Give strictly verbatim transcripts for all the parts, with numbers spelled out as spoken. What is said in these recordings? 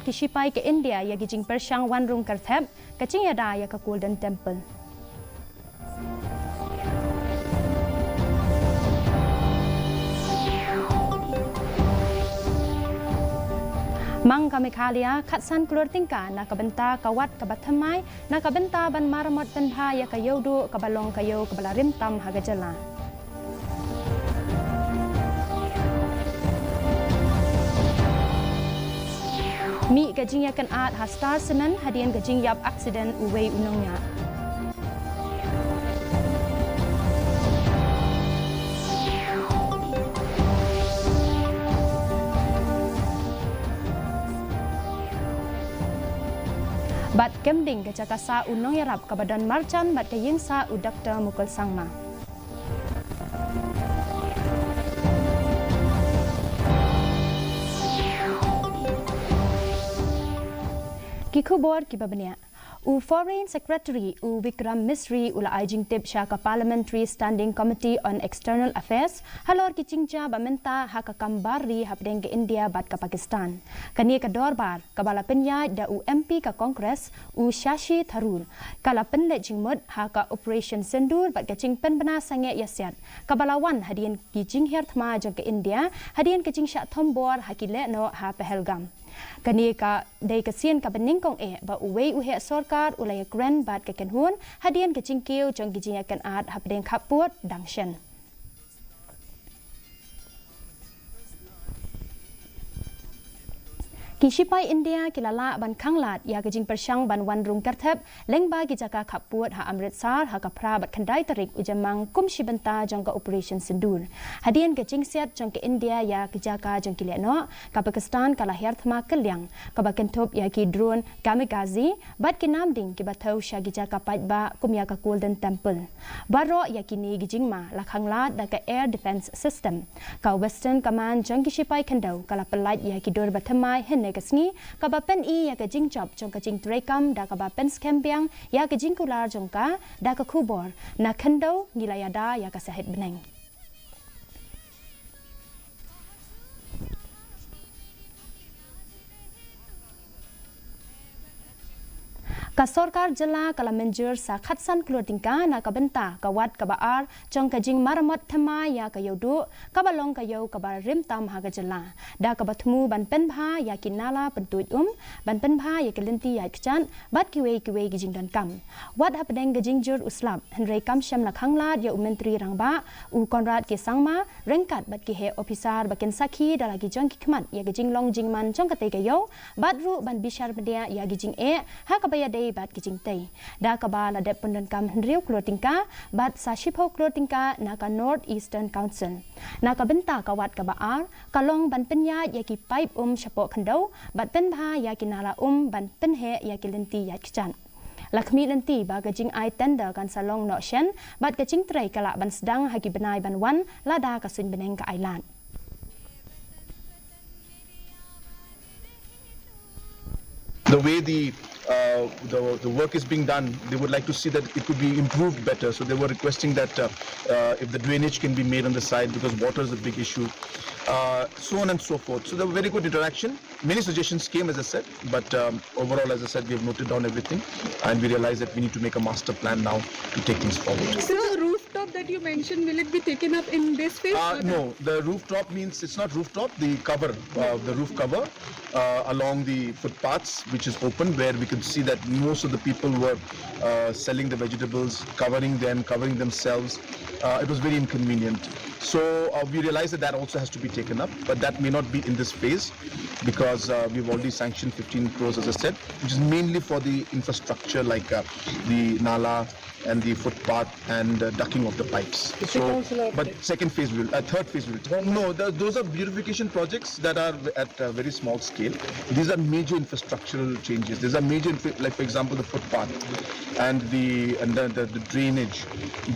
ki shipai ka India ïa ki jingpyrshang wan rung kyrthep, ka jingïada ïa ka Golden Temple. Mang ka Meghalaya, khatsan klur tyngka na ka bynta ka wat kaba thymmai, na ka bynta ban maramot pynbha ïa ka Ïewduh kaba long ka ïew kaba la rim tam ha ka jylla. Mih ka jingïakynad ha Star Cement hadien ka jingïap aksiden uwei u nongñiah. Bad kem ding ka jaka sah u nongïarap kaba don marjan bad ka ïing sah u Doktor Mukul Sangma. Ki khubor kiba bniah. U Foreign Secretary u Vikram Misri u la ai jingtip sha ka Parliamentary Standing Committee on External Affairs halor ki jingjia ba mynta ha ka kam bar ri hapdeng ka India bad ka Pakistan. Kane ka dorbar kaba la pynïaid da u M P ka Congress u Shashi Tharoor, ka la pynleit jingmut ha ka Operation Sindoor bad ka jingpynbna sangeh ïasiat kaba la wan hadien ki jinghiar thma jong ka India hadien ka jingshah thombor ha ki lehnoh ha Pahalgam. Kane ka dei ka sien kaba nyngkong eh ba uwei u heh sorkar u la ïakren bad ka kynhun hadien ka jingkiew jong ki jingïakynad hapdeng khappud dang shen. Ki shipai India ki la lah ban khanglad ïa ka jingpyrshang ban wan rung kyrthep lyngba ki jaka khappud ha Amritsar ha ka phra bad khyndai tarik u Jymmang kum shi bynta jong ka Operation Sindoor. Hadien ka jingsiat jong ka India ïa ki jaka jong ki lehnoh, ka Pakistan ka la hiar thma kylliang kaba kynthup ïa ki drone kamikaze bad ki nam ding kiba thew sha ki jaka paidbah kum ïa ka Golden Temple. Baroh ïa kine ki jingma la khanglad da ka Air Defence System. Ka Western Command jong ki shipai khyndew ka la pyllait ïa ki dur bathymmai hynne ka sngi, kaba pyni ïa ka jingjop jong ka jingtreikam da kaba pynskhem biang ïa ka jingkular jong ka da ka khubor, na khyndew ngi la ïada ïa ka sahit bneng. Ka sorkar jylla ka la mynjur sa khatsan klur tyngka na ka bynta ka wat kaba ar jong ka jingmaramot thymmai ïa ka Ïewduh kaba long ka ïew kaba rim tam ha ka jylla, da kaba thmu ban pynbha ïa ki nala pyntuid um, ban pynbha ïa ki lynti ïaid kjat bad kiwei kiwei ki jingdonkam. Wat hapdeng ka jingjur u slap, hynrei kam shym la khanglad ïa u Myntri Rangbah u Conrad K Sangma ryngkat bad ki heh ophisar ba kin sakhi da la ki jong ki khmat ïa ka jinglong jingman jong katei ka ïew, bad ruh ban bishar bniah ïa ki jingeh ha kaba ïadei bad ki jingtei. Da kaba la dep pyndonkam hynriew klur tyngka bad sa shiphew klur tyngka na ka North Eastern Council. Na ka bynta ka wat kaba ar ka long ban pynïaid ïa ki paip um shapoh khyndew bad pynbha ïa ki nala um ban pynheh ïa ki lynti ïaid kjat. La khmih lynti ba ka jingai tender kan sa long noh shen bad ka jingtrei ka lah ban sdang ha ki bnai ban wan lada ka suiñ bneng ka ailad. The way the uh, the, the work is being done, they would like to see that it could be improved better. So they were requesting that uh, uh, if the drainage can be made on the side, because water is a big issue, uh, so on and so forth. So there were very good interaction. Many suggestions came, as I said, but um, overall, as I said, we have noted down everything, and we realize that we need to make a master plan now to take things forward. So the rooftop that you mentioned, will it be taken up in this phase? Uh, no, the rooftop means it's not rooftop, the cover, uh, the roof cover uh, along the footpaths, which is open, where we could see that most of the people were uh, selling the vegetables, covering them, covering themselves. Uh, it was very inconvenient. So uh, we realized that that also has to be taken up, but that may not be in this phase because uh, we've already sanctioned fifteen crores, as I said, which is mainly for the infrastructure like uh, the nala and the footpath and uh, ducting of the pipes. So, but second phase will, uh, third phase will. No, the, those are beautification projects that are at a very small scale. These are major infrastructural changes. These are major, infra- like for example, the footpath and the and the, the, the drainage,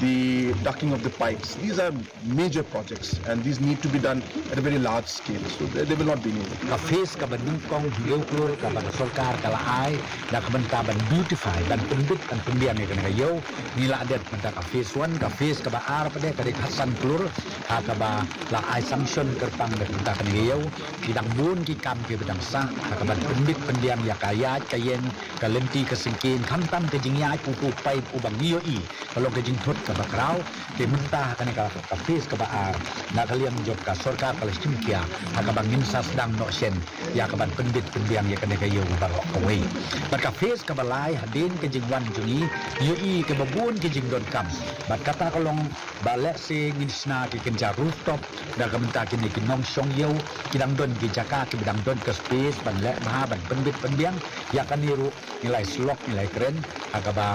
the ducting of the pipes. These are major projects, and these need to be done at a very large scale, so they, they will not be new. Ka phase kaba nyngkong hynñiew klur kaba ka sorkar ka la ai da ka bynta ban beautify, ban pynbit, ban pynbiang ïa kane ka ïew, Ngi la dep mynta ka phase one, ka phase kaba ar pat de ka dei khatsan klur, ha kaba la ai sanction kyrpang da mynta kane ka ïew. Ki dang bun ki kam kiba dang sah, ha kaba pynbit pynbiang ïa ka ïaid ka ïeng, ka lynti ka syngkien, khamtam ka jingïaid u tu paip uba ngi ïohi ka long ka jingthut kaba khraw. Te mynta ha kane ka, ka phase kaba ar, na ka liang jong ka sorkar ka la shim khia, ha kaba ngin sa sdang noh shen ïa kaban pynbit pynbiang ïa kane ka ïew baroh kawei. Bad ka phase kaba lai, hadien ka jingwan jong ngi, ïohi kaba bun ki jingdonkam. Bad kata ka long ba lehse ngin shna ki kynja rooftop, da ka mynta kine ki nongshong ïew ki dang don ki jaka kiba dang don ka space ban leh bha ban pynbit pynbiang. Ïa kane ruh ngi la ïa slok, ngi la ïa kren, ha kaba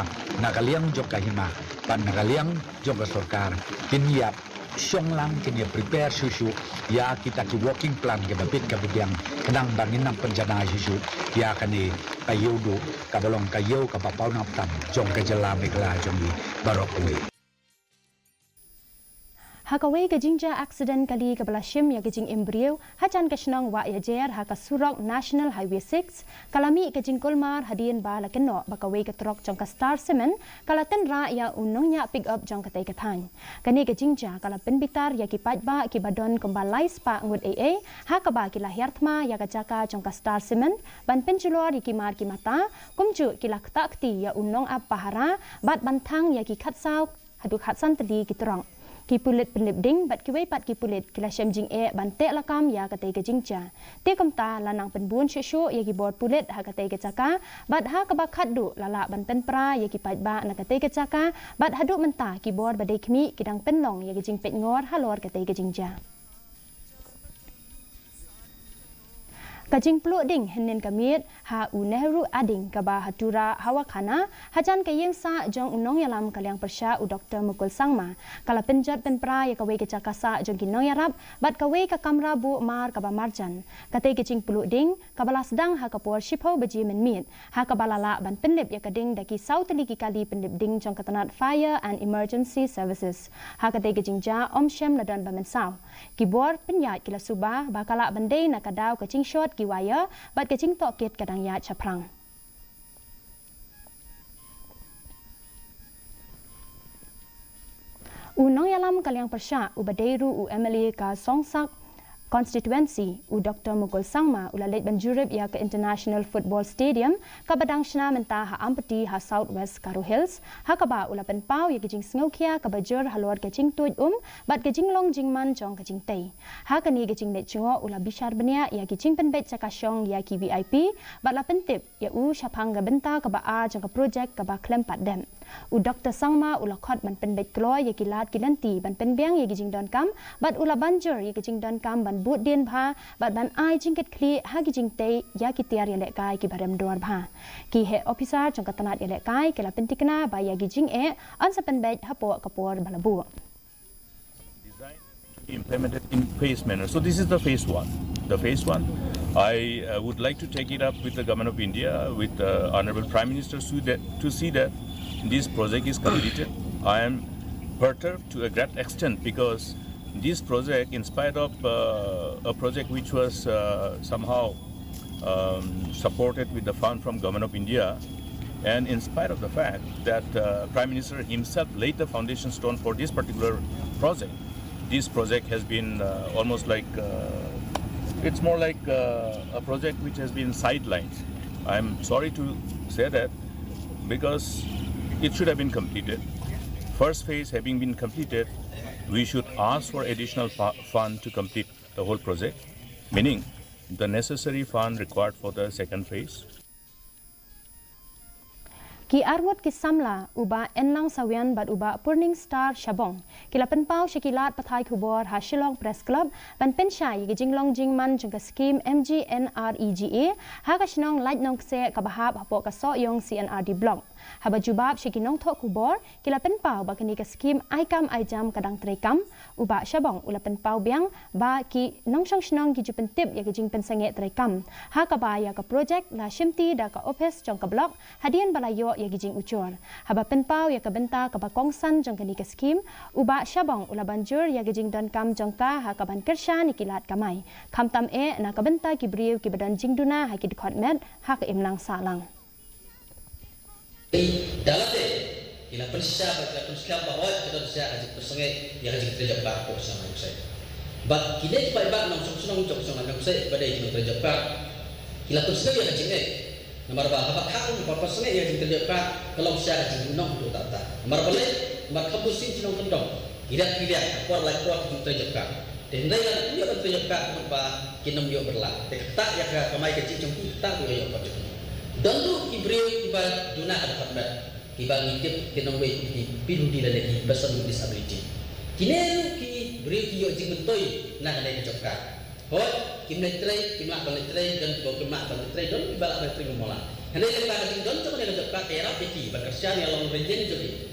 na ka liang jong ka hima bad na ka liang jong ka sorkar kin ïa shong lang, kin ïa prepare shuh shuh ïa kita ki working plan kiba bit kiba biang, khnang ba ngin nang pynjanai shuh shuh ïa kane ka ïew duh kaba long ka ïew kaba pawnam tam jong ka jylla Meghalaya jong ngi baroh kawei. Ha kawei ka jingjia accident kali kaba la shim ïa ka jingim briew hajan ka shnong Wahiajer ha ka surok National Highway six, ka la mih ka jingkulmar hadien ba la kynnoh ba kawei ka trok jong ka Star Cement ka la tynrah ïa u nongñiah pick up jong katei ka thaiñ. Kane ka jingjia ka la pynbitar ïa ki paidbah kiba don kumba lai spah ngut ei ei, ha kaba ki la hiar thma ïa ka jaka jong ka Star Cement ban pynjulor ïa ki mar ki mata, kumjuh ki la ktah kti ïa u nongap pahara bad ban thang ïa ki khatsaw haduh khatsan tylli ki trok. Ki pulit pynlip ding bad kiwei pat ki pulit ki la shem jingeh ban teh lakam ïa katei ka jingjia. Te kumta la nang pynbun shuh shuh ïa ki bor pulit ha katei ka jaka, bad ha kaba khatduh la lah ban pynpra ïa ki paidbah na katei ka jaka, bad haduh mynta ki bor ba dei khmih ki dang pynlong ïa ka jingpeitngor halor katei ka jingjia. Ka jingpluh ding hynnin ka miet ha u Nehru Ading kaba ha Tura Hawakhana, hajan ka ïing sah jong u nongïalam ka liang pyrshah u Doktor Mukul Sangma, ka la pynjot pynpra ïa kawei ka jaka sah jong ki nongïarap bad kawei ka kamra buh mar kaba marjan. Katei ka jingpluh ding kaba la sdang ha ka por shiphew baje mynmiet, ha kaba la lah ban pynlip ïa ka ding da ki saw tylli ki kali pynlip ding jong ka tnat Fire and Emergency Services. Ha katei ka jingjia ym shym la don ba mynsaw. Ki bor pynïaid ki la suba ba ka lah ban dei na ka daw ka jingshort ki wire bad ka jingtohkit ka dang ïaid shaphrang. U nongïalam ka liang pyrshah uba dei ruh u M L A ka Songsak Constituency, u Doktor Mukul Sangma, u la leit ban jurip ïa ka International Football Stadium kaba dang shna mynta ha Ampati ha South West Garo Hills, ha kaba u la pynpaw ïa ka jingsngewkhia kaba jur halor ka jingtuid um bad ka jinglong jingman jong ka jingtei. Ha kane ka jingleit jngoh u la bishar bniah ïa ki jingpynbeit jaka shong ïa ki V I P bad la pyntip ïa u shaphang ka bynta kaba ar jong ka projek kaba khlem pat dep. U Doktor Sangma u la khot ban pynbeit kloi ïa ki lad ki lynti ban pynbiang ïa ki jingdonkam bad u la ban jur ïa ki jingdonkam ban bud dien bha bad ban ai jingkitkhlieh ha ki jingtei ïa ki tiar ïalehkai kiba rem dor bha. Ki heh ophisar jong ka tnat ïalehkai ki la pynthikna ba ïa ki jingeh yn sa pynbeit hapoh ka por ba la buh. Design to be implemented in phase manner. So this is the phase one. The phase one, I uh, would like to take it up with the Government of India, with the Honorable Prime Minister, so that, to see that this project is completed. I am perturbed to a great extent because this project, in spite of uh, a project which was uh, somehow um, supported with the fund from Government of India, and in spite of the fact that uh, Prime Minister himself laid the foundation stone for this particular project, this project has been uh, almost like uh, it's more like uh, a project which has been sidelined. I'm sorry to say that because it should have been completed. First phase having been completed, we should ask for additional fund to complete the whole project, meaning the necessary fund required for the second phase. Ki arngut ki samla u Bah Enlang Sawian bad u Bah Purning Star Shabong ki la pynpaw sha ki lad pathai khubor ha Shillong Press Club ban pynshai ïa ka jinglong jingman jong ka skim M G N R E G A ha ka shnong Laitnongkseh kaba hap hapoh ka Sohiong C and R D Block. Haba jubab sha ki nongthoh khubor, ki la pynpaw ba kane ka skim ai kam ai jam ka dang treikam. U Bah Shabong u la pynpaw biang ba ki nongshong shnong ki ju pyntip ïa ka jingpynsangeh treikam ha kaba ïa ka projek la shimti da ka ophis jong ka block hadien ba la ïoh ïa ki jingujor. Haba pynpaw ïa ka bynta kaba kongsan jong kane ka skim, u Bah Shabong u la ban jur ïa ka jingdonkam jong ka ha kaban kyrshan ïa ki lad kamai, khamtam eh na ka bynta ki briew kiba don jingduna ha ki dkhot met ha ka imlang sahlang. Da lade Ki la pynshisha bad ki la pynskhem ba hooid ka don shisha ka jingpynsangeh ïa ka jingtrei jobkak hapoh shnong Nongkseh. Bad kine ki paidbah nongshong shnong jong ka shnong Nongkseh ba dei ki nongtrei jobkak ki la pynsngewthuh ïa ka jingeh. Namar ba haba khang ba pynsngewthuh ïa ka jingtrei jobkak ka long shisha ka jingburom haduh katta katta. Namar balei? Namar kham bun sien ki nongkyndong ki riat ki riat ha por lai por ki jingtrei jobkak. Te hynrei lada kim ïoh ban trei jobkak ka mut ba kin ym ïoh bylla. Te kata ïa ka kamai kajih jong ki kata ka ïoh ka jong ki. Don ruh ki briew kiba duna ha dkhot met. Kiba ngi tip ki nongwei ki P W D lane ki person with disability. Kine ruh ki briew ki ïoh jingmyntoi na kane ka jobkak. Hooid, kim leit trei, kim lah ban leit trei, don kiba kim lah ban leit trei, don kiba lah ban leit trei mo la. Hynrei lyngba ka jingdon jong kane ka jobkak ka ïarap ïa ki ban kyrshan ïa ka long rynïeng jong ki.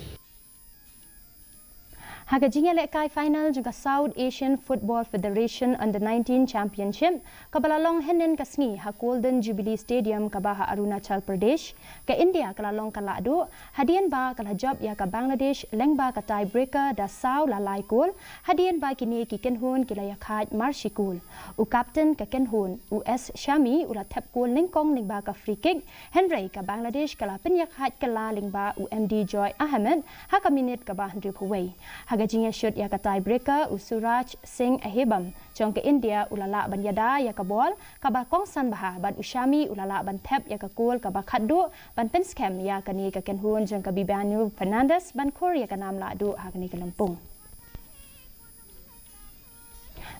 Ha ka jingïalehkai final jong ka South Asian Football Federation Under nineteen Championship, kaba la long hynnin ka sngi ha Golden Jubilee Stadium kaba ha Arunachal Pradesh, ka India ka la long ka lahduh hadien ba ka la jop ïa ka Bangladesh lyngba ka tiebreaker da saw la lai kol, hadien ba kine ki kynhun ki la ïakhaid mar shi kol. U captain ka kynhun, u S Shami, u la thep kol nyngkong lyngba ka free kick, hynrei ka Bangladesh ka la pynïakhaid kylla lyngba u M D Joy Ahmed ha ka minit kaba hynriewphew wei. Ha ka jingïashut ïa ka tiebreaker, u Suraj Singh Ahebam jong ka India u la lah ban ïada ïa ka bol kaba kongsan bha bad u Shami u la lah ban thep ïa ka kol kaba khatduh ban pynskhem ïa kane ka kynhun jong ka Bibanu Fernandes ban khur ïa ka nam lahduh ha kane ka lympung.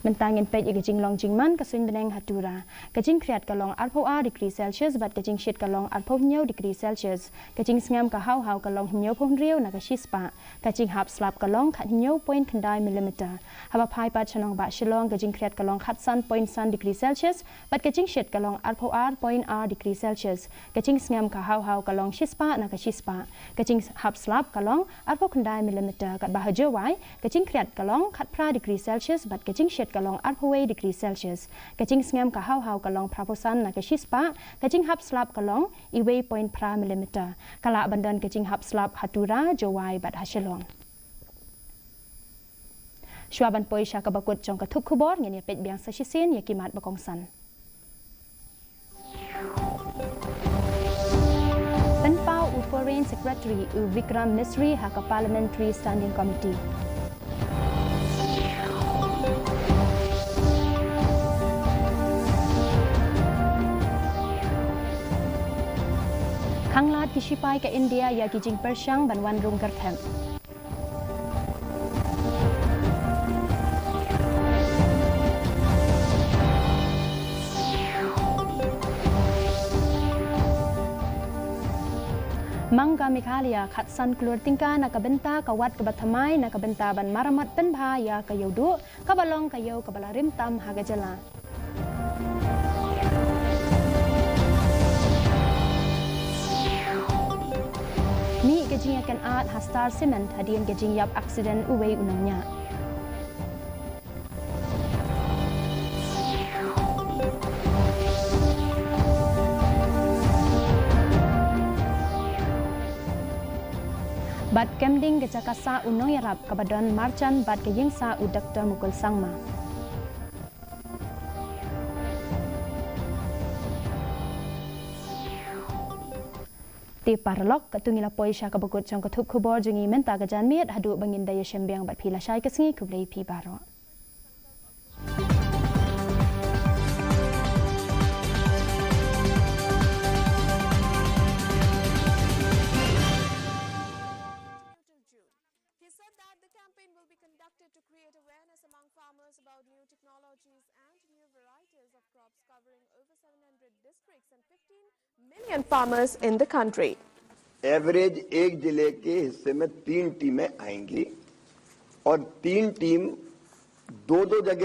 Mynta ngin peit ïa ka jinglong jingman ka suiñ bneng ha Tura. Ka jingkhriat ka long arphew ar degree Celsius bad ka jingshit ka long arphew hynñiew degree Celsius. Ka jingsngem ka haw haw ka long hynñiewphew hynriew na ka shispah. Ka jinghap slap ka long khathynñiew point khyndai millimeter. Haba phai pat sha nongbah Shillong ka jingkhriat ka long khatsan point san degree Celsius bad ka jingshit ka long arphew ar point ar degree Celsius. Ka jingsngem ka haw haw ka long shispah na ka shispah. Ka jinghap slap ka long arphew khyndai millimeter, katba ha Jowai ka jingkhriat ka long khatphra degree Celsius bad ka jingshit ka long arphew wei degree Celsius. Ka jingsngem ka haw haw ka long phraphew san na ka shispah, ka jinghap slap ka long iwei point phra millimeter. Ka lah ban don ka jinghap slap ha Tura, Jowai bad ha Shillong. Shuwa ban poi sha kaba kut jong ka thup khubor, ngin ïa peit biang sa shisien ïa ki mat ba kongsan. Pynpaw u Foreign Secretary u Vikram Misri ha ka Parliamentary Standing Committee. Khanglad ki shipai ka India ïa ki jingpyrshang ban wan rung kyrthep. Mang ka Meghalaya khatsan klur tyngka na ka bynta ka wat kaba thymmai na ka bynta ban maramot pynbha ïa ka ïewduh kaba long ka ïew kaba la rim tam ha ka jylla. Mih ka jingïakynad ha Star Cement hadien ka jingïap aksiden uwei u nongñiah. Bad kem ding ka jaka sah u nongïarap kaba don marjan bad ka ïing sah u Doktor Mukul Sangma. Te paralok, katto ngi la poi sha kaba kut jong ka thup khubor jong ngi mynta ka janmiet, haduh ba ngin da ïashem biang bad phi lashai ka sngi, khublei phi baroh. He said that the campaign will be conducted to create awareness among farmers about new technologies and new varieties of crops covering over seven hundred districts and fifteen million farmers in the country. एवरेज एक जिले के हिस्से में तीन टीमें आएंगी और तीन टीम दो दो जगह